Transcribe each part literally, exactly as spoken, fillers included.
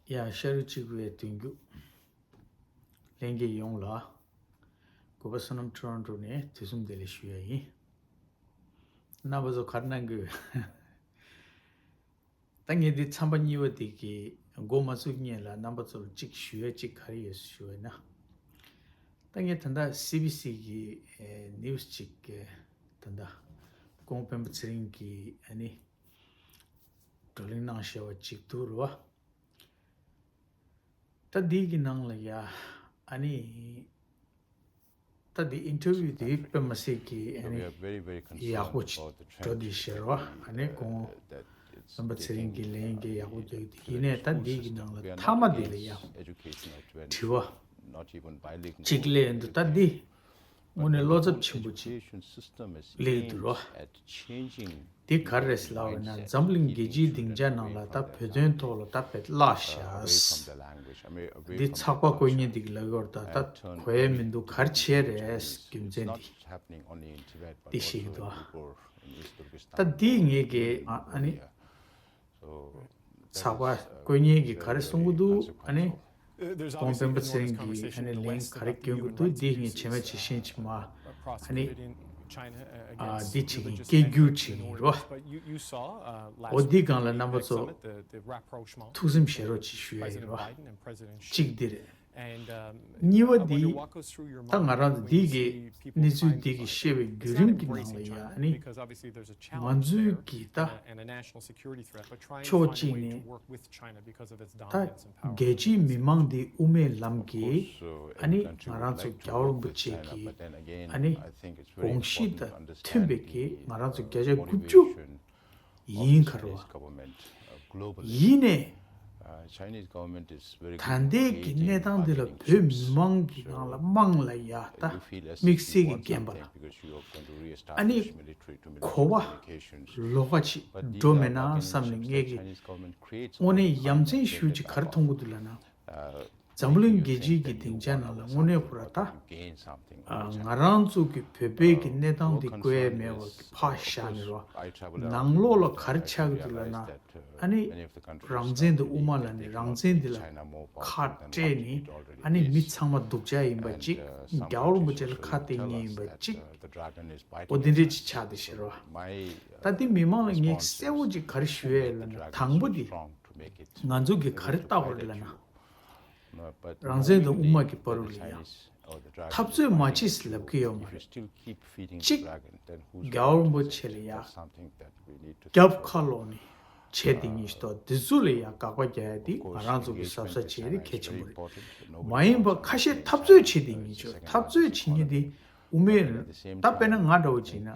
ཡ། ཤ་རུ་གཅིག་པའི་མདུན་རྒྱུད་ལྷན་རྒྱས་ཡོངས་ལ། གུས་པ་བསོད་ནམས་ཊོ་རོན་ཊོ་ནས་དུས་གསུམ་བདེ་ལེགས་ཞུ་ཡ་ཡིན། རྣམ་པ་ཚོ་ག་རེ་གནང་གི་ཡོད། ད་ངས་འདི་མཚམས་པ་གཉིས་པ་དེ་གི་འགོ་མ་ཚུགས་སྔོན་ལ་རྣམ་པ་ཚོར་གཅིག་ཞུ་ཡ་གཅིག་ག་རེ་ཡོད་ཞུ་བས་ན། ད་ངས་ད་ལྟ་སི་བི་སི་གི་ཨེ་ནིའུ་སི་གཅིག་གི་ད་ལྟ་ཁོང་སྤེན་པ་ཚེ་རིང་གི་ཨ་ནི་བགྲོ་གླེང་གནང་བཞག་པ་གཅིག་འདུག་རེད་བ། ད་འདི་གི་ནང་ལ་ཡ་ཨ་ནི་ད་འདི་ཨིན་ཊར་བིའུ་དེ་དཔེ་མ་སྲིད་ཀྱི་ཨ་ནི་ཡག་པོ་ཅིག་འགྲོ་བསྡད་ཤག་རེད་བ། ཨ་ནི་ཁོང་སྤེན་པ་ཚེ་རིང་གི་ལན་གྱི་ཡག་པོ་རྒྱག་གི་འདུག་ཡིན་ནའི་ད་འདི་གི་ནང་ལ་མཐའ་མ་འདི་ལ་ཡ་དྲི་བ་གཅིག་སླེབས་འདུག་ད་འདི་དངོས་གནས་བློ་འཚབ་ཆེན་པོ་ཅིག་སླེབས་འདུག་རོ། འདི་ག་རེ་རེད་ལབ་པ་ན་འཛམ་བུ་གླིང་རྒྱལ་སྤྱིའི་སྡིངས་ཆ་ནང་ལ་ད་བོད་དོན་ཐོག་ལ་ད་བེད་བརླག་ཤག་འདི་ཚགས་པར་བཀོད་མཁན་འདི་གི་ལབ་ཡོད་ད། ད་གོ་ཡ་མི་འདུག་ག་རེ་བྱས་རེད་རྒྱུ་མཚན་འདི་འདི་ཤེས་ཀྱི་འདུག་ད་འདི་ངས་གི་ཨ་ནི་ཚགས་པར་བཀོད་མཁན་གྱིས་ག་རེ་གསུང་གི་འདུག་ཨ་ནི་ཁོང་སྤེན་པ་ཚེ་རིང་གིས་ཨ་ནི་ལན་ག་རེ་སྐྱོན་གྱི་འདུག་འདི་ངས་ཇི་མ་ཇི་བཞིན་ཅིག་མ་ཨ་ནི་ཨ་འདི་བྱེད་ཀྱིན་སྐད་སྒྱུར་བྱེད་ཀྱིན་རོ། འོ་འདི་སྒང་ལ་རྣམ་པ་ཚོ་ཐུགས་སེམས་བཞེས་རོགས་ཅིག་ཞུ་ཡ་ཡིན་རོ། གཅིག་འདི་རེད། གཉིས་པ་འདི་ད་ང་རང་ཚོ་འདི་གི་གནས་ཚུལ་འདི་གི་བཤད་པའི་བརྒྱུད་རིམ་གྱི་ནང་ལ་ཡ་ཨ་ནི་ང་ཚོའི་གི་ད་ཕྱོགས་གཅིག་ནས་ད་རྒྱལ་སྤྱིའི་མི་མང་འདི་དབུ་མའི་ལམ་གྱི་ཨ་ནི་ང་རང་ཚོ་རྒྱལ་བ་རིན་པོ་ཆེ་གི་ཨ་ནི་དགོངས་གཞི་དང་མཐུན་པའི་གི་ང་རང་ཚོ་བརྒྱ་ཆ་དགུ་བཅུ་ཡིན་ཁར་བ། ཡིན་ནས་ད་ལྟའི་གི་གནས་སྟངས་འདི་ལ་བོད་མི་མང་གི་ནང་ལ་དམངས་ལ་ཡ་ད་དམིགས་བསལ་གྱི་རྒན་པ་ལ་ཨ་ནི་གོ་བ་ལོགས་ཀ་ཅིག་འགྲོ་མེད་ན་བསམ་ནས་ངས་ཀྱི་དངོས་གནས་ཡ་མཚན་ཞུ་ཅིག་ག་རེ་མཐོང་གི་འདུག་ལབ་ན། འཛམ་བུ་གླིང་རྒྱལ་སྤྱིའི་གི་སྡིངས་ཆ་ནང་ལ་དངོས་གནས་ཁོ་ར་ད་ང་རང་ཚོ་གི་བོད་པའི་གི་གནས་སྟངས་འདི་བཀོད་ཡས་མེད་པ་གི་ཕར་བཞག་ནས་རོ། ནང་ལོགས་ལ་ག་རེ་ཆགས་ཀྱི་འདུག་ལབ་ན་ཨ་ནི་རང་བཙན་དང་དབུ་མ་ལ་ནི་རང་བཙན་འདི་ལ་ཁ་སྤྲད་ནས་ཨ་ནི་མི་ཚང་མ་སྡུག་ཅག་ཡིན་པ་གཅིག་རྒྱལ་བ་རིན་པོ་ཆེ་ལ་ཁ་གཏད་མཁན་ཡིན་པ་གཅིག་འོ་འདི་འདྲས་ཅིག་ཆགས་བསྡད་ཤག་རོ། ད་འདི་མི་མང་ལ་ངས་གསལ་བོ་ཅིག་ག་རེ་ཞུ་ཡས་ལབ་ན་དང་པོ་འདི་ང་ཚོ་གི་ག་རེ་ལྟ་བ་རེད་ལབ་ན། རང་བཙན་དང་དབུ་མ་གི་བར་ལ་ཡང་འཐབ་རྩོད་མ་བྱེད་ཟེར་ལབ་ཀྱི་ཡོད་མ་རེད། གཅིག་རྒྱལ་བ་རིན་པོ་ཆེ་ལ་ཡང་རྒྱབ་ཁ་ལོག་ནས་བྱས་ཏེ་ཉིས་ཏོ་འདི་ཚོ་ལ་ཡང་དགག་པ་རྒྱག་ཡ་དེ་ང་རང་ཚོ་གི་གཟབ་གཟབ་བྱེད་ཡ་དེ་གལ་ཆེན་པོ་རེད། མ་ཡིན་པ་ཁ་ཤས་འཐབ་རྩོད་བྱེད་དེ་ཉིས་ཆོག་འཐབ་རྩོད་བྱེད་མཁན་དེ་དབུ་མའི་ད་དཔེར་ན་ང་འདྲ་བོ་བྱས་ན་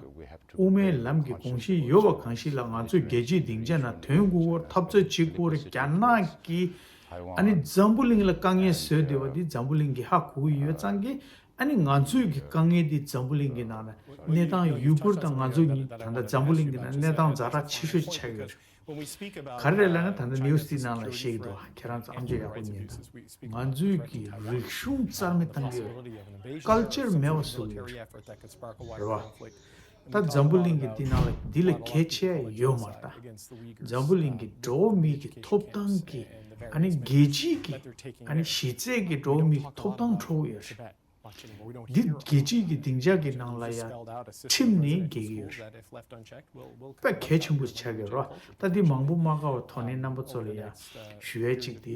དབུ་མའི་ལམ་གྱི་དགོངས་གཞི་ཡོད་པ་གང་ཞིག་ལ་ང་ཚོས་རྒྱལ་སྤྱིའི་སྡིངས་ཆ་ནང་དོན་དགོས་སྐོར་འཐབ་རྩོད་བྱེད་དགོས་རེད། རྒྱ་ནག་གིས་ཨ་ནི་འཛམ་བུ་གླིང་ལ་དཀའ་ངལ་བཟོས་བསྡད་པ་འདི་འཛམ་བུ་གླིང་གིས་ཧ་གོ་གི་ཡོད་ཙང་གི་ཨ་ནི་ང་ཚོའི་གི་དཀའ་ངལ་འདི་འཛམ་བུ་གླིང་གི་ནང་ལ་གནས་སྟངས་ཡོད་རྒུ་དང་ང་ཚོ་གཉིས་ད་ལྟ་འཛམ་བུ་གླིང་གི་ནང་གནས་སྟངས་ཛ་དྲག་ཆེ་ཤོས་ཆགས་ཡོད་རེད། ག་རེ་རེད་ལབ་ན་ད་ལྟ་ནིའུ་སི་ནང་ལ་བཤད་ཀྱི་འདུག་ཁྱེད་རང་ཚོ་ཨམ་ཅོག་ཡག་པོ་ཉན་དང་། ང་ཚོའི་གི་རིག་གཞུང་རྩ་མེད་བཏང་གི་ཡོད་རེད། ཀལ་ཅར་མེད་པ་བཟོ་གི་ཡོད་རེད། རེད་བ། ད་འཛམ་བུ་གླིང་གི་འདི་ནང་ལ་འདི་ལས་གལ་ཆེ་ཡོད་མ་རེད་ད། འཛམ་བུ་གླིང་གི་འགྲོ་བ་མིའི་གི་ཐོབ་ཐང་གི་ཨ་ནི་རྒྱལ་སྤྱིའི་གི་ཨ་ནི་གཞི་རྩའི་གི་འགྲོ་བ་མིའི་གི་ཐོབ་ཐང་འཕྲོག་གི་ཡོད་རེད། འདི་རྒྱལ་སྤྱིའི་གི་སྡིངས་ཆ་གི་ནང་ལ་ཡ་ཁྲིམས་ནི་འགལ་གྱི་ཡོད་རེད། དཔེ་གལ་ཆེན་པོ་ཆགས་ཀྱི་རོ། ད་འདི་མང་པོ་མ་དགའ་བ་ཐོག་ནས་རྣམ་པ་ཚོ་ལ་ཡ་ཞུ་ཡས་གཅིག་དེ་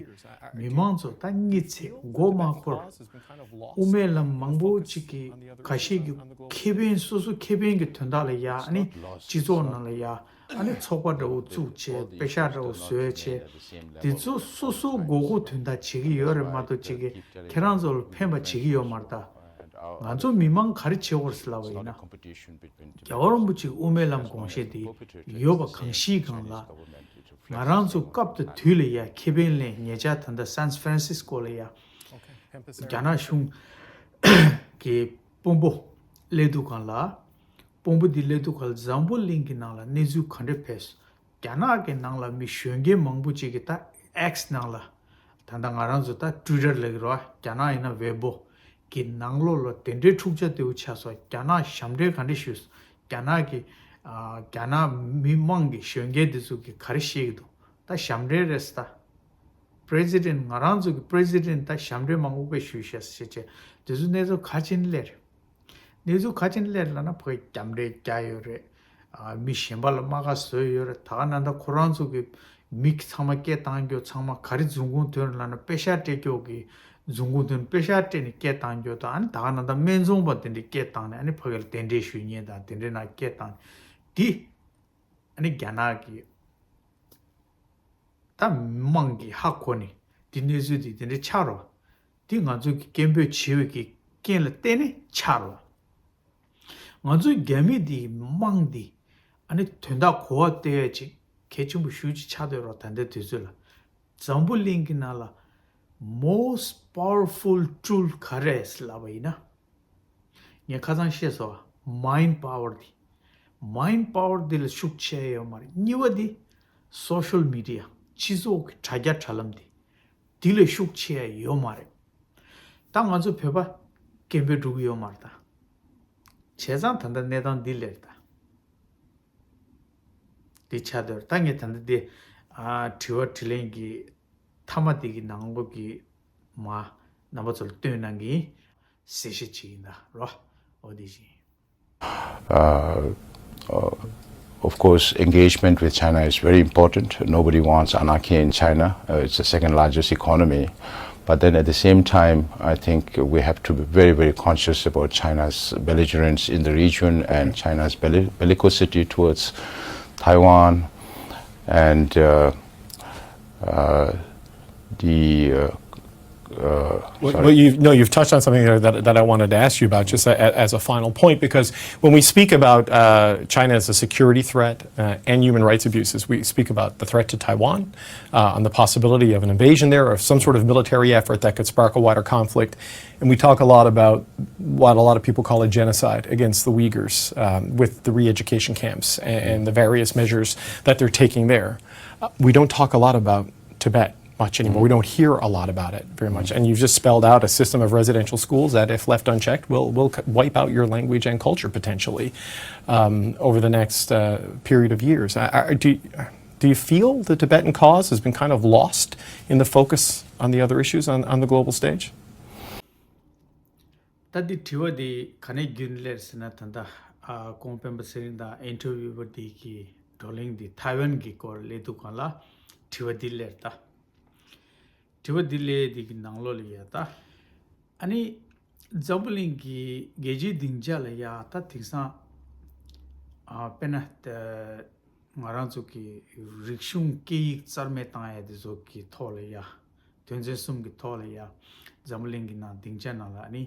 མི་མང་ཚོ་ད་གཉིད་ཚད་མགོ་མ་འཁོར། དབུ་མའི་ལམ་མང་པོ་གཅིག་གི་ཁ་ཤས་ཀྱི་ཁེ་ཕན་སོ་སོ་ཁེ་ཕན་གྱི་དོན་དག་ལ་ཡ་ཨ་ནི་སྤྱི་ཚོགས་ནང་ལ་ཡ། ཨ་ནི་ཚོགས་པ་འདྲ་བོ་བཙུགས་བྱས་པེ་ཤག་འདྲ་བོ་བཟོས་བྱས་དེ་ཚོ་སོ་སོ་དགོས་མཁོ་དོན་དག་བྱེད་ཀྱི་ཡོད་རེད་མ་གཏོགས་ཅིག་གི་ཁྱེད་རང་ཚོ་ལ་ཕན་པ་བྱེད་ཀྱི་ཡོད་མ་རེད་ད། ང་ཚོ་མི་མང་ག་རེ་བྱེད་དགོས་ཟེར་ལབ་པ་ཡིན་ན། རྒྱལ་བ་རིན་པོ་ཆེའི་དབུ་མའི་ལམ་དགོངས་བཞེད་དེ་ཡོད་པ་གང་ཞིག་གང་ལ། ང་རང་ཚོ་སྐབས་དང་དུས་ལ་ཡ་ཁེ་ཕན་ལེན་ཉེ་ཆར་ད་ལྟ་སན་ཧྥ་རན་སིས་ཀོ་ལ་ཡ་རྒྱ་ནག་གཞུང་གི་དཔོན་པོ་སླེབས་དུས་སྒང་ལ། དཔོན་པོ་འདི་སླེབས་དུས་སྒང་ལ་འཛམ་བུ་གླིང་གི་ནང་ལ་གནས་ཚུལ་ག་འདྲ་ཕེབས། རྒྱ་ནག་གི་ནང་ལ་མི་གཞོན་སྐྱེས་མང་པོ་ཅིག་གིས་ད་ཨེགས་ནང་ལ་ད་ལྟ་ང་རང་ཚོ་ད་ཊུའི་ཊར་ལབ་ཀྱི་རེད་བ། རྒྱ་ནག་ཡིན་ན་ཝེ་བོ་གི་ནང་ལོགས་ལ་དེ་འདྲའི་འཁྲུག་ཆ་དེ་བོ་ཆགས་སོང་། རྒྱ་ནག་ཞབས་འདྲེན་ག་འདྲ་ཞུས། རྒྱ་ནག་གི་ཨ་རྒྱ་ནག་མི་མང་གི་གཞོན་སྐྱེས་དེ་ཚོ་གིས་ག་རེ་བཤད་ཀྱི་འདུག་ད་ཞབས་འདྲེན་རེད་ཟེར་ད། པི་རེ་སི་ཌེན་ཊི་ང་རང་ཚོ་གི་པི་རེ་སི་ཌེན་ཊི་ད་ཞབས་འདྲེན་མ་དངུལ་པས་ཞུས་ཤག་ཟེར་བྱས་དེ་ཚོ་གནས་ཚུལ་ག་ཅིག་ནས་སླེབས་རེད། གནས་ཚུལ་ག་ཅིག་ནས་སླེབས་རེད་ལབ་ན་ཕ་གི་རྒྱབ་འདྲེ་རྒྱག་ཡོད་རེད། ཨ་མི་གཞན་པ་ལ་རྨ་ཁ་བཟོས་ཡོད་རེད། ད་ག་ནང་ད་ཁོ་རང་ཚོ་གི་མི་ཚང་མ་སྐད་བཏང་རྒྱུ་ཚང་མ་ག་རེ་རྫུན་གོང་ཐོན་རེད་ལབ་ན་པེ་ཤག་སྤྲད་རྒྱུ་གི་རྫུན་གོང་ཐོན་པེ་ཤག་སྤྲད་ནས་སྐད་བཏང་རྒྱུ་དང་ཨ་ནི་ད་ག་ནང་ད་སྨན་བཙོང་པ་དེ་འདྲའི་སྐད་བཏང་ནས་ཨ་ནི་ཕ་གི་ལ་དེ་འདྲའི་ཞུ་མཁན་དང་དེ་འདྲའི་ནང་སྐད་བཏང་ནས་དེ། ཨ་ནི་རྒྱ་ནག་གི་ད་དམངས་ཀྱི་ཧ་གོ་ནས་དེ་གནས་ཚུལ་དེ་དེ་འདྲའི་ཆགས་རོགས། དེ་ང་ཚོ་གི་སྐད་འབོད་བྱེད་འོས་ཀྱི་རྐྱེན་ལ་བརྟེན་ནས་ཆགས་རོགས། ང་ཚོའི་རྒྱ་མི་དེ་དམངས་དེ་ཨ་ནི་དོན་དག་གོ་བ་སྟེར་ཡ་ཅིག་གལ་ཆེན་པོ་ཞེ་པོ་ཅིག་ཆགས་བསྡད་རོགས། ད་ལྟའི་དུས་ཚོད་ལ་འཛམ་བུ་གླིང་གི་ནང་ལ་most powerful tool ག་རེ་རེད་ལབ་པ་ཡིན་ན། ངས་ཁ་སང་བཤད་སོང་བ། མའིན་པ་ཝར་འདི། མའིན་པ་ཝར་འདི་ལ་ཤུགས་ཆེ་ཡོད་མ་རེད། གཉིས་པ་འདི་སོ་ཤལ་མི་ཌི་ཡ། སྤྱི་ཚོགས་ཀྱི་དྲ་རྒྱ་དྲ་ལམ་འདི། འདི་ལ་ཤུགས་ཆེ་ཡོད་མ་རེད། ད་ང་ཚོ་བོད་པ་སྐད་འབོད་འགྲོ་གི་ཡོད་མ་རེད་ད། བྱས་ཙང་ད་ལྟ་གནས་སྟངས་འདི་ལེར་ད། འདི་ཆགས་སྡོད་ད་ངས་ད་ལྟ་འདི། ཨ་དྲི་བ་དྲིས་ལན་གྱི་མཐའ་མ་འདི་གི་ནང་ལོགས་ཀྱི་མ་རྣམ་པ་ཚོ་ལ་སྟོན་གནང་གི་ཡིན། གཟིགས་ཞིབ་བྱེད་ཀྱི་ཡིན་ད་རོ། འོ་དེ་བཞིན། Uh, uh, of course, engagement with China is very important. Nobody wants anarchy in China. Uh, it's the second largest economy. But then at the same time, I think we have to be very, very conscious about China's belligerence in the region and China's belli- bellicosity towards Taiwan. And uh, uh, the uh, uh, Well, sorry. Well, you no, you've touched on something there that, that I wanted to ask you about, just a, as a final point, because when we speak about uh, China as a security threat uh, and human rights abuses, we speak about the threat to Taiwan, uh, on the possibility of an invasion there or some sort of military effort that could spark a wider conflict. And we talk a lot about what a lot of people call a genocide against the Uyghurs, um, with the re-education camps and, and the various measures that they're taking there. Uh, we don't talk a lot about Tibet much anymore. We don't hear a lot about it very much. And you've just spelled out a system of residential schools that, if left unchecked, will, will c- wipe out your language and culture potentially, um, over the next uh, period of years. I, I, do, do you feel the Tibetan cause has been kind of lost in the focus on the other issues on, on the global stage? ད་འདི་དྲི་བ་འདི་ག་ནས་རྒྱུན་སླེབས་ཟེར་ན་ད་ལྟ་ཨ་ཁོང་སྤེན་པ་ཚེ་རིང་དང་ཨིན་ཊར་བིའུ་བར་འདི་གི་བགྲོ་གླེང་འདི་ཐའེ་ཝན་གྱི་སྐོར་སླེབས་དུས་སྒང་ལ་དྲི་བ་འདི་སླེབས་ད། དྲི་བ་འདི་སླེབས་འདི་གི་ནང་ལོགས་ལ་ཡ་ད། ཨ་ནི་འཛམ་བུ་གླིང་གི་རྒྱལ་སྤྱིའི་སྡིངས་ཆ་ལ་ཡ་ད་དེང་སང་ཨ་དཔེར་ན་ད་ང་རང་ཚོ་གི་རིག་གཞུང་སྐད་ཡིག་རྩ་མེད་བཏང་ཡ་དེ་ཚོ་གི་ཐོག་ལ་ཡ། དོན་ཚན་གསུམ་གྱི་ཐོག་ལ་ཡ། འཛམ་བུ་གླིང་གི་ནང་སྡིངས་ཆ་ནང་ལ་ཨ་ནི་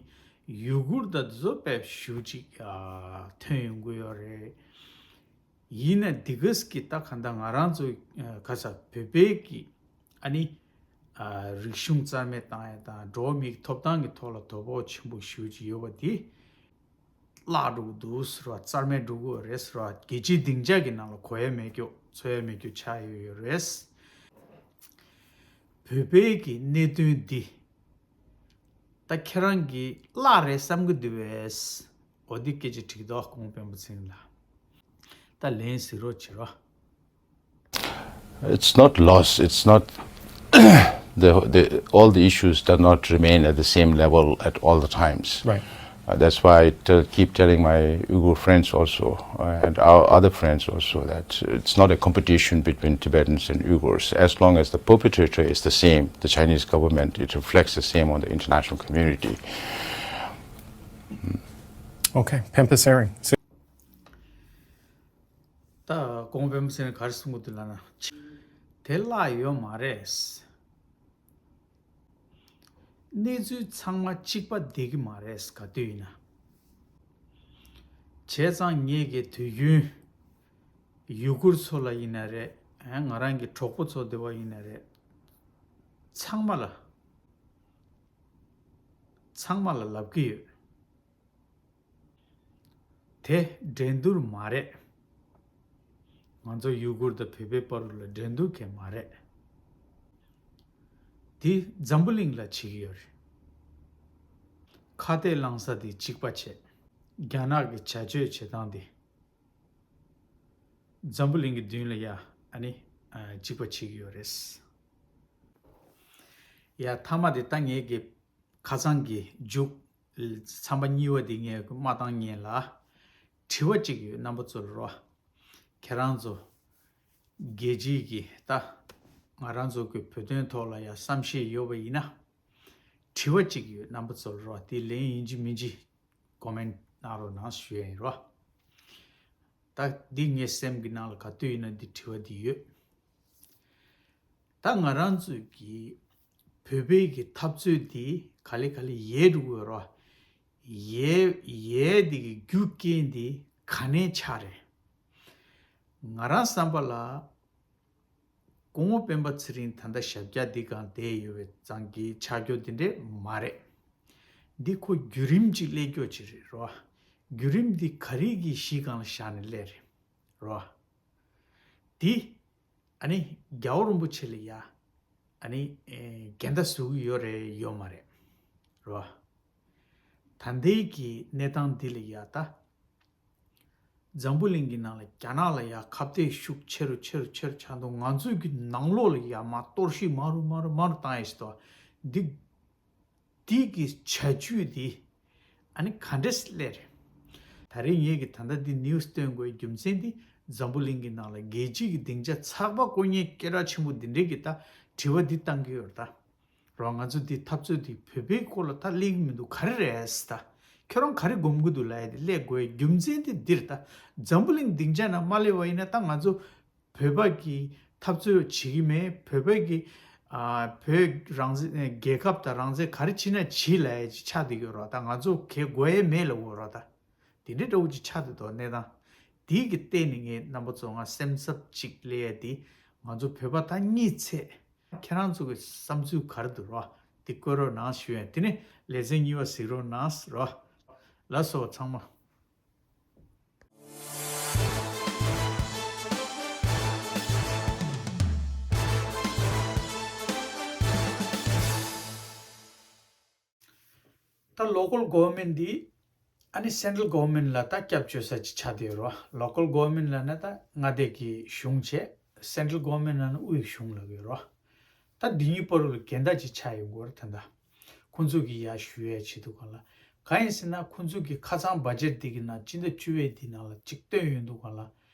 ཡུ་གུར་དང་དེ་ཚོ་དཔེ་ཞེ་པོ་ཅིག་ཨ་ཐོན་ཡོང་གི་ཡོད་རེད། ཡིན་ན་འདི་གས་ཀྱི་ད་ག་འདྲ་ང་རང་ཚོ་ཨ་ག་ས་བོད་པའི་གི་ཨ་ནི་ཨ་རིག་གཞུང་རྩ་མེད་བཏང་ཡ་དང་འགྲོ་བ་མིའི་ཐོབ་ཐང་གི་ཐོག་ལ་དོ་ཕོག་ཆེན་པོ་ཞེ་པོ་ཅིག་ཡོད་པ་དེ། བརླག་འགྲོ་གི་འདུག་ཟེར་བ། རྩ་མེད་འགྲོ་གི་ཡོད་རེད་ཟེར་བ། རྒྱལ་སྤྱིའི་སྡིངས་ཆ་གི་ནང་ལ་གོ་ཡ་མེད་རྒྱུ་ཚོར་ཡ་མེད་རྒྱུ་ཆགས་ཡོད་ཡོད་རེད། བོད་པའི་གི་གནད་དོན་འདི་ད་ཁྱེད་རང་གིས་བརླག་རེད་བསམ་གི་འདུག་བས། འོ་འདི་སྐད་ཆ་དྲིས་འདུག་ཁོང་སྤེན་པ་ཚེ་རིང་ལ། ད་ལན་གཟིགས་རོགས་བྱེད་རོགས། It's not lost. It's not the, the all the issues do not remain at the same level at all the times. Right. Uh, that's why I tell, keep telling my Uyghur friends also uh, and our other friends also that it's not a competition between Tibetans and Uyghurs. As long as the perpetrator is the same, the Chinese government, it reflects the same on the international community. Okay, Pempa Sering. ད་ཁོང་སྤེན་པ་ཚེ་རིང་ག་རེ་གསུང་གི་འདུག་ལབ་ན། དེ་བརླག་ཡོད་མ་རེད། གནས་ཚུལ་ཚང་མ་གཅིག་པ་བསྡད་ཀྱི་མ་རེད། ག་དུས་ཡིན་ན། བྱས་ཙང་ངས་ཀྱི་དུས་རྒྱུན་ཡུ་གུར་ཚོ་ལ་ཡིན་ན་རེད། ང་རང་གི་གྲོགས་པོ་ཚོ་དེ་བ་ཡིན་ན་རེད། ཚང་མ་ལ་ཚང་མ་ལ་ལབ་ཀྱི་ཡོད། དེ་འགྲན་བསྡུར་མ་རེད། ང་ཚོ་ཡུ་གུར་དང་བོད་པའི་བར་ལ་འགྲན་བསྡུར་གང་མ་རེད། དེ་འཛམ་བུ་གླིང་ལ་བྱེད་ཀྱི་ཡོད་རེད། ཁ་གཏད་བླངས་ས་དེ་གཅིག་པ་བྱས། རྒྱ་ནག་གི་བྱ་སྤྱོད་བྱེད་སྟངས་དེ་འཛམ་བུ་གླིང་གི་མདུན་ལ་ཡ་ཨ་ནི་གཅིག་པ་བྱེད་ཀྱི་ཡོད་རེད། ཡ་མཐའ་མ་དེ་ད་ངས་ཀྱི་ཁ་སང་གི་མཇུག་མཚམས་པ་གཉིས་པ་དེ་ངས་མ་བཏང་ཉན་ལ། དྲི་བ་གཅིག་ཡོད། རྣམ་པ་ཚོ་ལ་རོ། ཁྱེད་རང་ཚོ་རྒྱལ་སྤྱིའི་གི་ད་ང་རང་ཚོ་གི་བོད་དོན་ཐོག་ལ་ཡ་བསམ་ཤེས་ཡོད་པ་ཡིན་ན། དྲི་བ་གཅིག་ཡོད། རྣམ་པ་ཚོ་ལ་རོ། དེ་ལན་ཡིན་གཅིག་མིན་གཅིག་ཀོ་མེན་གནང་རོགས་གནང་ཞུ་ཡ་ཡིན་རོ། ད་འདི་ངའི་སེམས་ཀྱི་ནང་ལ་ག་དུས་ཡིན་ན་འདི་དྲི་བ་འདི་ཡོད། ད་ང་རང་ཚོའི་གི་བོད་པའི་གི་འཐབ་རྩོད་འདི་ག་ལེ་ག་ལེ་ཡལ་འགྲོ་གི་ཡོད་རོ། ཡལ་ཡལ་འདི་གི་རྒྱུ་རྐྱེན་འདི་ག་ནས་ཆགས་རེད། ང་རང་བསམ་པ་ལ། སྐུ་ངོ་སྤེན་པ་ཚེ་རིང་ད་ལྟ་ཞབས་བཀྱག་འདི་སྒང་བསྡད་ཡོད་པའི་ཙང་གི་ཆགས་རྒྱུ་འདི་འདྲས་མ་རེད། འདི་ཁོ་བརྒྱུད་རིམ་གཅིག་སླེབས་རྒྱུ་ཅིག་རེད་རོ། བརྒྱུད་རིམ་འདི་ག་རེ་གི་གཞི་སྒང་ལ་བཞག་ནས་སླེབས་རེད་རོ། འདི་ཨ་ནི་རྒྱལ་བ་རིན་པོ་ཆེ་ལ་ཡ་ཨ་ནི་ཨེ་འགལ་ཟླ་བཟོ་གི་ཡོད་རེད་ཡོད་མ་རེད་རོ། ད་ལྟའི་གི་གནས་སྟངས་འདི་ལ་ཡ་ད། འཛམ་བུ་གླིང་གི་ནང་ལ་རྒྱ་ནག་ལ་ཡ་ཁ་གཏད་ཤུགས་ཆེ་རུ་ཆེ་རུ་ཆེ་རུ་ཆགས་འདུག་ང་ཚོའི་གི་ནང་ལོགས་ལ་ཡ་མ་གཏོར་བཤིག་མ་རུ་མ་རུ་མ་རུ་བཏང་ཡ་ཞིག་འདུག་འདི་འདི་གི་བྱ་སྤྱོད་འདི་ཨ་ནི་ག་འདྲས་སླེབས་རེད། ད་རེས་ངས་གི་ད་ལྟ་འདི་ནིའུ་སི་སྟོན་དགོས་རྒྱུ་མཚན་འདི་འཛམ་བུ་གླིང་གི་ནང་ལ་རྒྱལ་སྤྱི་གི་སྡིངས་ཆ་ཚགས་པ་བཀོད་མཁན་སྐད་གྲགས་ཆེན་པོ་འདི་འདྲས་གི་ད་དྲི་བ་འདི་བཏང་གི་ཡོད་རེད་ད། རོ། ང་ཚོ་འདི་འཐབ་རྩོད་འདི་བོད་པའི་སྐོར་ལ་ད་གླེང་གི་མི་འདུག་ག་རེ་རེད་ཟེར་ད། ཁྱོད་རང་ག་རེ་སྒོམ་གི་འདུག་ལབ་ཡ་དེ་གླེང་དགོས་ཡ་རྒྱུ་མཚན་དེ་འདིར་ད། འཛམ་བུ་གླིང་སྡིངས་ཆ་ནང་མ་སླེབས་པ་ཡིན་ན་ད་ང་ཚོ་བོད་པ་གི་འཐབ་རྩོད་བྱེད་ཀྱི་མེད། བོད་པ་གི་ཨ་བོད་རང་བཙན་རྒྱལ་ཁབ་དང་རང་བཙན་ག་རེ་བྱེད་ན་བྱེད་ལབ་ཡ་ཅིག་ཆགས་བསྡད་ཡོད་རོ། ད་ང་ཚོ་གལ་དགོས་ཡ་མེད་ལབ་ཡོད་རོ་ད། དེ་འདྲའི་འདྲ་བོ་ཅིག་ཆགས་བསྡད་འདུག་གནས་སྟངས་དེའི་གི་སྟེང་ནས་ངས་རྣམ་པ་ཚོ་ང་སེམས་འཚབ་ཅིག་སླེབས་ཡ་དེ་ང་ཚོ་བོད་པ་ད་གཉིད་ཚད། ཁྱེད་རང་ཚོ་གི་བསམ་ཚུལ་ག་རེ་འདུག་རོ། དེ་བཀོད་རོགས་གནང་ཞུ་ཡ། དེ་ནས་ལེ་ཚན་གཉིས་པ་གཟིགས་རོགས་གནང་རོ། ལགས་སོ་ཚང་མ། ད་ལོ་ཀལ་གོ་ཝར་མེན་འདི་ཨ་ནི་སེན་ཊ་རལ་གོ་ཝར་མེན་ལ་ད་སྐྱབས་བཅོལ་ས་ཅིག་ཆགས་བསྡད་ཡོད་རོ། ལོ་ཀལ་གོ་ཝར་མེན་ལབ་ན་ད་མངའ་སྡེ་གི་གཞུང་བྱས། སེན་ཊ་རལ་གོ་ཝར་མེན་ལབ་ན་དབུས་གཞུང་ལབ་ཀྱི་ཡོད་རོ། ད་འདི་གཉིས་བར་ལ་འགལ་ཟླ་ཅིག་ཆགས་ཡོང་གི་ཡོད་རེད་ད། ཁོང་ཚོ་གི་ཡ་ཞུ་ཡ་བྱེད་འདུག་ག་ལ། གང་ཡིན་ཟེར་ན་ཁོང་ཚོ་གི་ཁ་ཚང་བ་ཇེཊ་འདི་གི་ནང་སྤྱི་ཟླ་བཅུ་པའི་འདི་ནང་ལ་ཅིག་བཏོན་ཡོང་འདུག་ག་ལ།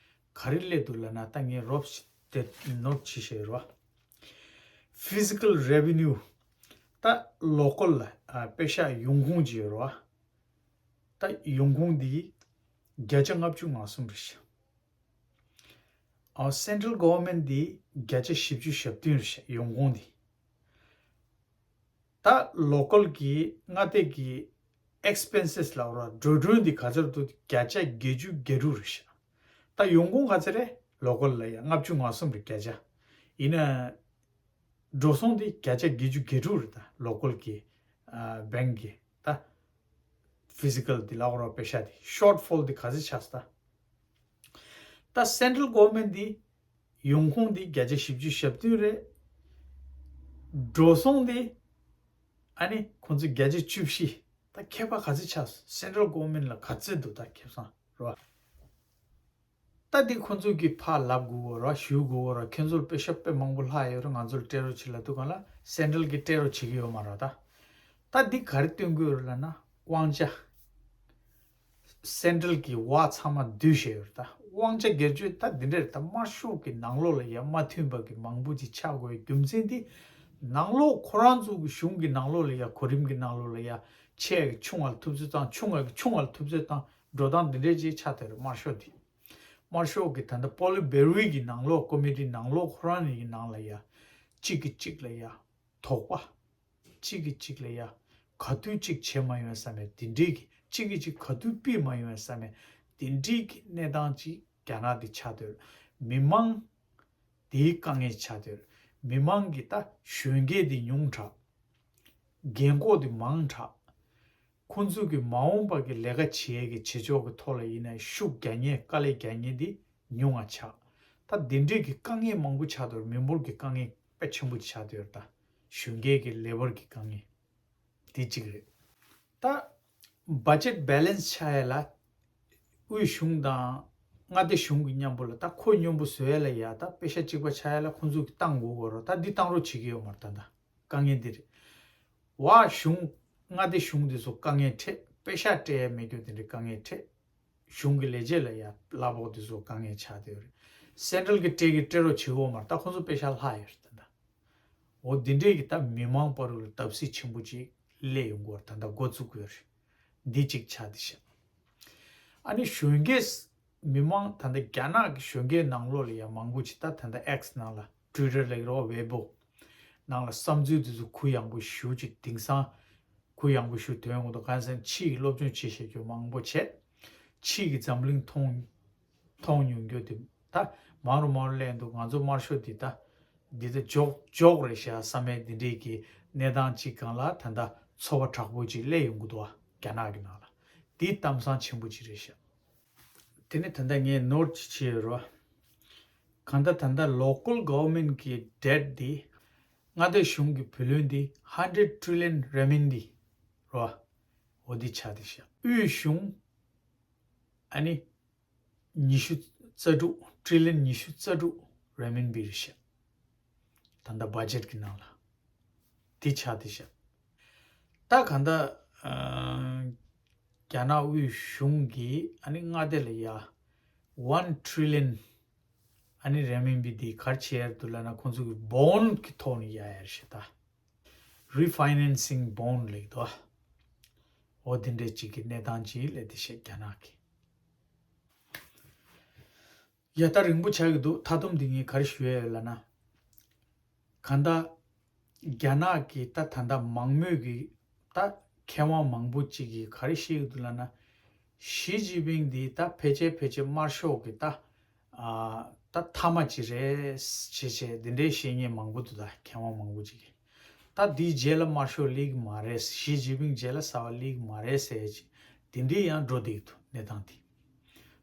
ག་རེ་སླེབས་འདུག་ལབ་ན་ད་ངས་རོབ་ཅིག་དེ་ནོར་ཅིག་བཤད་རོ། ཕི་ཛི་ཀལ་རེ་ཝེ་ནིའུ། ད་ལོ་ཀལ་ལ་ཨ་པེ་ཤག་ཡོང་ཁུངས་ཅིག་ཡོད་རོ། ད་ཡོང་ཁུངས་འདི་བརྒྱ་ཆ་ལྔ་བཅུ་ང་གསུམ་རེད་ཤག་ཨ་སེན་ཊ་རལ་གོ་ཝར་མེན་འདི་བརྒྱ་ཆ་བཞི་བཅུ་ཞེ་བདུན་རེད་ཤག་ཡོང་ཁུངས་འདི། ད་ལོ་ཀལ་གི་མངའ་སྡེ་གི་ཨེག་སི་པེན་སི་ལབ་རོ། འགྲོ་གྲོན་འདི་ག་ཚོད་འདུག་བརྒྱ་ཆ་བརྒྱད་ཅུ་གྱ་དྲུག་རེད་ཤག་ད་ཡོང་ཁུངས་ག་ཚོད་རེད། ལོ་ཀལ་ལ་ཡ་ལྔ་བཅུ་ང་གསུམ་རེད་བརྒྱ་ཆ། ཡིན་ན་འགྲོ་སོང་འདི་བརྒྱ་ཆ་བརྒྱད་ཅུ་གྱ་དྲུག་རེད་ད། ལོ་ཀལ་གི་ཨ་བེང་གི་ད་ཕི་ཛི་ཀལ་འདི་ལབ་རོ། པེ་ཤག་འདི་ཤོཊ་ཕོལ་འདི་ག་ཚོད་ཆགས་སོང་ད། ད་སེན་ཊ་རལ་གོ་ཝར་མེན་འདི་ཡོང་ཁུངས་འདི་བརྒྱ་ཆ་བཞི་བཅུ་ཞེ་བདུན་རེད། འགྲོ་སོང་འདི་ཨ་ནི་ཁོང་ཚོ་བརྒྱ་ཆ་བཅུ་བཞི། ད་ཁྱད་པར་ག་ཚོད་ཆགས་སོང་། སེན་ཊ་རལ་གོ་ཝར་མེན་ལ་ག་ཚོད་འདུག་ད་ཁེ་བཟང་རོ། ད་འདི་ཁོང་ཚོ་གི་ཕར་ལབ་དགོས་རོ། ཞུ་དགོས་རོ། ཁྱེད་ཚོར་པེ་ཤག་དཔེ་མང་པོ་ལྷག་ཡོད་རེད། ང་ཚོར་སྤྲད་རོགས་བྱེད་ལབ་དུས་སྒང་ལ་སེན་ཊ་རལ་གི་སྤྲད་རོགས་བྱེད་ཀྱི་ཡོད་མ་རེད་ད། ད་འདི་ག་རེ་སྟོན་གྱི་ཡོད་རེད་ལབ་ན་དབང་ཆ། སེན་ཊ་རལ་གྱི་བ་ཚང་མ་བསྡུས་བཞག་ཡོད་རེད་ད། དབང་ཆ་སྒེར་གཅོད་ད་འདི་འདྲ་རེད་ད། དམར་ཤོག་གི་ནང་ལོགས་ལ་ཡ་མ་མཐུན་པ་གི་མང་པོ་ཅིག་ཆགས་དགོས་རྒྱུ་མཚན་འདི། ནང་ལོགས་ཁོ་རང་ཚོ་གི་གཞུང་གི་ནང་ལོགས་ལ་ཡ་གོ་རིམ་གི་ནང་ལོགས་ལ་ཡ་ཆེ་གི་ཆུང་བ་ལ་ཐུབ་ཚོད་བཏང་། ཆུང་བ་གི་ཆུང་བ་ལ་ཐུབ་ཚོད་བཏང་། འགྲོ་སྟངས་འདི་འདྲའི་ཅིག་ཆགས་བསྡད་རེད་དམར་ཤོག་འདི། དམར་ཤོག་གི་ད་ལྟ་པོ་ལི་ཊི་བྷེ་རོ་གི་ནང་ལོགས་ཀོ་མི་ཊི་ནང་ལོགས་ཁོ་རང་གི་ནང་ལ་ཡ་གཅིག་གིས་གཅིག་ལ་ཡ་དོགས་པ། གཅིག་གིས་གཅིག་ལ་ཡ་ག་དུས་གཅིག་བྱེད་མ་ཡོང་བསམ་པའི་དེ་འདྲའི་གི། གཅིག་གིས་གཅིག་ག་དུས་ཕུད་མ་ཡོང་བསམ་པའི་དེ་འདྲའི་གི་གནས་སྟངས་ཅིག་རྒྱ་ནག་འདི་ཆགས་བསྡད་ཡོད། མི་མང་དེའི་དཀའ་ངལ་ཆགས་བསྡད་ཡོད། མི་མང་གི་ད་གཞོན་སྐྱེས་འདི་ཉུང་དྲགས། རྒན་གོག་འདི་མང་དྲགས། ཁོང་ཚོ་གི་མ་འོངས་པ་གི་ལས་ཀ་བྱེད་ཡས་ཀྱི་བྱེད་ཕྱོགས་ཀྱི་ཐོག་ལ་ཡིན་ན་ཤུགས་རྒྱག་མཁན་དཀའ་ལས་རྒྱག་མཁན་འདི་ཉུང་བ་ཆགས། ད་འདི་འདྲའི་གི་དཀའ་ངལ་མང་པོ་ཆགས་བསྡད་ཡོད། མི་འབོར་གྱི་དཀའ་ངལ་དཔེ་ཆེན་པོ་ཆགས་བསྡད་ཡོད་རེད་ད། གཞོན་སྐྱེས་ཀྱི་ལེ་བར་གྱི་དཀའ་ངལ། དེ་གཅིག་རེད། ད་བ་ཇེཊ་བེ་ལེན་སི་ཆགས་ཡ་ལ་དབུས་གཞུང་དང་མངའ་སྡེ་གཞུང་གི་མཉམ་པོ་ལ་ད་ཁོ་མཉམ་པོ་བཟོ་ཡ་ལ་ཡ་ད་པེ་ཤག་གཅིག་པ་ཆགས་ཡ་ལ་ཁོང་ཚོ་གི་བཏང་དགོས་ཀྱི་རེད། ད་འདི་བཏང་རོགས་བྱེད་ཀྱི་ཡོད་མ་རེད་ད། ད་ དཀའ་ངལ་འདི་རེད། བ་གཞུང་མངའ་སྡེ་གཞུང་འདི་ཚོ་དཀའ་ངལ་འཕྲད། པེ་ཤག་སྤྲད་ཡ་མེད་རྒྱུ་དེ་འདྲའི་དཀའ་ངལ་འཕྲད། གཞུང་གི་ལས་བྱེད་ལ་ཡ་གླ་ཕོགས་དེ་ཚོ་དཀའ་ངལ་ཆགས་བསྡད་ཡོད་རེད། སེན་ཊལ་གི་སྤྲད་ཀྱི་སྤྲད་རོགས་བྱེད་དགོས་མ་རེད། ད་ཁོ་ཚོ་པེ་ཤག་ལྷག་ཡོད་རེད་ད། འོ་འདི་འདྲའི་གི་ད་མི་མང་བར་ལ་བརྡབ་གསིག་ཆེན་པོ་ཅིག་སླེབས་ཡོང་གི་ཡོད་རེད། ད་ད་འགོ་བཙུགས་ཀྱི་ཡོད་རེད། འདི་གཅིག་ཆགས་བསྡད་ཤག་ཨ་ནི་གཞོན་སྐྱེས་མི་མང་ད་ལྟ་རྒྱ་ནག་གི་གཞོན་སྐྱེས་ནང་ལོགས་ལ་ཡང་མང་པོ་ཅིག་ད་ད་ལྟ་ཨེགས་ནང་ལ་ཊུའི་ཊར་ལབ་ཀྱི་རེད་པ། ཝེ་པོ་ནང་ལ་བསམ་ཚུལ་དེ་ཚོ་གུ་ཡངས་པོ་ཞེ་ཅིག་དེང་སང་གུ་ཡངས་པོ་ཞེ་ཐོན་ཡོང་གི་འདུག་གང་ཟེར་ན་ཕྱི་ཡི་སློབ་སྦྱོང་བྱེད་ཤེས་རྒྱུ་མང་པོ་བྱས། ཕྱི་གི་འཛམ་གླིང་མཐོང་མཐོང་མྱོང་རྒྱུ་དེ་ད་མང་རུ་མང་རུ་སླེབས་འདུག་ང་ཚོ་དམར་ཤོག་འདི་ད་འདི་ད་འཇོག་འཇོག་རེད་ཤག་བསམ་མེད་འདི་འདྲའི་གི་གནས་སྟངས་ཅིག་སྒང་ལ་ད་ད་ཚོར་བ་དྲག་པོ་ཅིག་སླེབས་ཡོང་གི་འདུག་བ། རྒྱ་ནག་གི་ནང་ལ་འདི་གཏམ་བཟང་ཆེན་པོ་ཅིག་རེད་ཤག་དེ་ནས་ད་ལྟ་ངས་ནོར་ཅིག་བྱས་ཡོད་རོ། གང་ལྟར་ད་ལྟ་ལོ་ཀལ་གོ་ཝར་མེན་ཊི་གི་ཌེབ་འདི་མངའ་སྡེ་གཞུང་གི་བུ་ལོན་འདི་ཧན་ཌེ་རེཌ་ཊི་རི་ལི་ཡོན་རེན་མིན་པི་རོ། འོ་འདི་ཆགས་བསྡད་ཤག་དབུས་གཞུང་ཨ་ནི་ཉི་ཤུ་རྩ་དྲུག་ཊི་རི་ལི་ཡོན་ཉི་ཤུ་རྩ་དྲུག་རེན་མིན་པི་རེད་ཤག་ད་ལྟ་བ་ཇེཊ་གི་ནང་ལ་འདི་ཆགས་བསྡད་ཤག་ད་གང་ལྟར་ཨ་རྒྱ་ནག་དབུས་གཞུང་གིས་ཨ་ནི་མངའ་སྡེ་ལ་ཡ་ཝན་ཊི་རི་ལི་ཡོན་ཨ་ནི་རེན་མིན་པི་འདི་ག་རེ་བྱེད་ཡ་རེད་འདུག་ལབ་ན་ཁོང་ཚོ་གི་བོན་གི་ཐོག་ནས་ཡ་ཡ་རེད་ཤག་ད་རི་ཕའི་ནན་སིང་བོན་ལབ་ཀྱི་འདུག་འོ་འདི་འདྲའི་ཅིག་གི་གནས་སྟངས་ཅིག་སླེབས་བསྡད་ཤག་རྒྱ་ནག་གི་ཡ་ད་རིང་པོ་ཆགས་ཀྱི་འདུག་མཐའ་སྡོམ་འདི་ངས་ག་རེ་ཞུ་ཡ་ཡོད་ལབ་ན། གང་ལྟར་རྒྱ་ནག་གི་ད་ད་ལྟ་མང་མོས་ཀྱི་ད་མཁས་དབང་མང་པོ་ཅིག་གིས་ག་རེ་བཤད་ཀྱི་འདུག་ལབ་ན། ཞི་ཅིན་ཕིང་འདི་ད་ཕལ་ཆེར་ཕལ་ཆེར་དམར་ཤོག་གི་ད་ཨ་ད་མཐའ་མ་ཅིག་རེད་ཅེས་བྱས་འདི་འདྲའི་བཤད་མཁན་མང་པོ་འདུག་ད་མཁས་དབང་མང་པོ་ཅིག་གིས། ད་འདིའི་རྗེས་ལ་དམར་ཤོག་སླེབས་ཀྱི་མ་རེད། ཞི་ཅིན་ཕིང་རྗེས་ལ་གསར་པ་སླེབས་ཀྱི་མ་རེད་ཟེར་ཅིག་འདི་འདྲའི་ཡང་འགྲོ་བསྡད་ཀྱི་འདུག་གནས་སྟངས་འདི།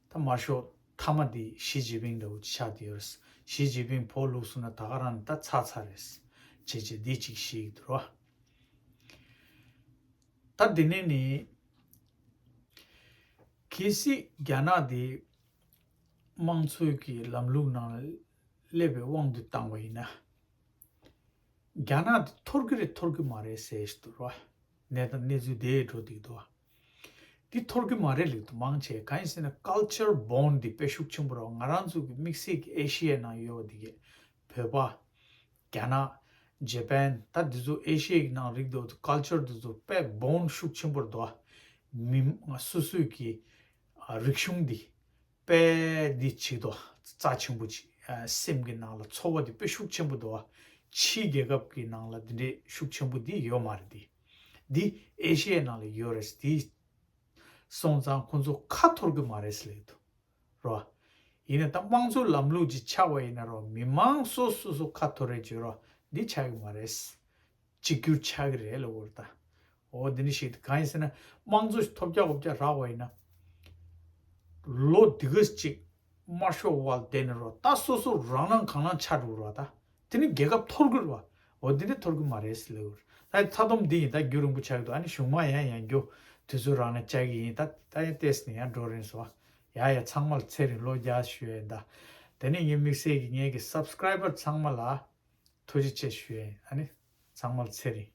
ད་དམར་ཤོག་མཐའ་མ་འདི་ཞི་ཅིན་ཕིང་འདྲ་བོ་ཅིག་ཆགས་བསྡད་ཡོད་རེད། ཞི་ཅིན་ཕིང་བོད་ལུགས་སུ་ན་ད་ག་རང་ནས་ད་ཚར་ཚར་རེད། བྱས་བྱས་འདི་ཅིག་ཤེས་ཀྱི་འདུག་རོ། ད་འདི་ནས་ནི་གལ་སྲིད་རྒྱ་ནག་འདི་དམངས་གཙོའི་གི་ལམ་ལུགས་ནང་སླེབས་པའི་དབང་དུ་བཏང་བ་ཡིན་ན། རྒྱ་ནག་འདི་འཐོར་གི་རེད་འཐོར་གི་མ་རེད་ཟེར་བཞིན་དུ་རོ། གནས་སྟངས་གནས་ཚུལ་དེ་འགྲོ་བསྡད་འདུག་འདི་འཐོར་གི་མ་རེད་ལབ་འདུག་མང་ཆེ་གང་ཡིན་ཟེར་ན་ཀལ་ཅར་བོན་འདི་དཔེ་ཤུགས་ཆེན་པོ་རེད། ང་རང་ཚོ་གི་དམིགས་བསལ་གྱི་ཨེ་ཤི་ཡའི་ནང་ཡོད་པ་འདི་གས་བོད་པ། རྒྱ་ནག་ཇེ་པན་ད་འདི་ཚོ་ཨེ་ཤི་ཡའི་ནང་རིགས་འདུག་ཀལ་ཅར་འདི་ཚོ་དཔེ་བོན་ཤུགས་ཆེན་པོ་རེད་འདུག་མི་སོ་སོའི་གི་རིག་གཞུང་འདི། དཔེ་འདི་བྱེད་དོ། རྩ་ཆེན་པོ་ཅིག་ཨ་སེམས་ཀྱི་ནང་ལ་ཚོར་བ་འདི་དཔེ་ཤུགས་ཆེན་པོ་འདུག་ཕྱིའི་རྒྱལ་ཁབ་ཀྱི་ནང་ལ་འདི་འདྲའི་ཤུགས་ཆེན་པོ་འདི་ཡོད་མ་རེད་འདི། འདི་ཨེ་ཤི་ཡའི་ནང་ལ་ཡོད་རེད། འདི་སོང་ཙང་ཁོང་ཚོ་ཁ་འཐོར་གི་མ་རེད་ཟེར་ལབ་འདུག་རོ། ཡིན་ན་ད་དམངས་གཙོའི་ལམ་ལུགས་ཅིག་ཆགས་པ་ཡིན་ན་རོ་མི་མང་སོ་སོ་སོ་ཁ་འཐོར་རེད་བརྗོད་རོ། འདི་ཆགས་ཀྱི་མ་རེད། གཅིག་གྱུར་ཆགས་ཀྱི་རེད་ལབ་དགོས་རེད་ད། འོ་འདི་འདྲ་ཞིག་གང་ཡིན་ཟེར་ན་དམངས་གཙོ་ཞིག་ཐོབ་རྒྱག་འོ་རྒྱག་རག་པ་ཡིན་ན། ལོ་འདི་ག་ཅིག་དམར་ཤོག་འོག་ལ་བསྡད་ནས་རོ་ད་སོ་སོ་རང་རང་གང་རང་ཆགས་འགྲོ་རོ་ད། དེ་ནི་རྒྱལ་ཁབ་འཐོར་གྱི་རེད་བ། འོ་འདི་འདྲ་འཐོར་གྱི་མ་རེད་ཟེར་ལབ་དགོས་རེད། ད་མཐའ་སྡོམ་འདི་ཡིན་ད་རྒྱུན་རིང་པོ་ཆགས་ཀྱི་འདུག་ཨ་ནི་གཞུག་མ་ཡང་ཡང་རྒྱུ་དུས་ཚོད་རག་ན་བཅར་གྱི་ཡིན་ད། ད་ཡང་ཏོག་ཙམ་ནས་ཡང་འགྲོ་རན་སོང་། ཡ་ཡ་ཚང་མ་ལ་ཚེ་རིང་ལོ་བརྒྱ་ཞུ་ཡ་ཡིན་ད། དེ་ནས་ངའི་དམིགས་བསལ་གྱི་ངའི་གི་སབ་སི་ཀ་རའི་བར་ཚང་མ་ལ་ཐུགས་རྗེ་ཆེ་ཞུ་ཡ་ཡིན། ཨ་ནི་ཚང་མ་ལ་ཚེ་རིང་།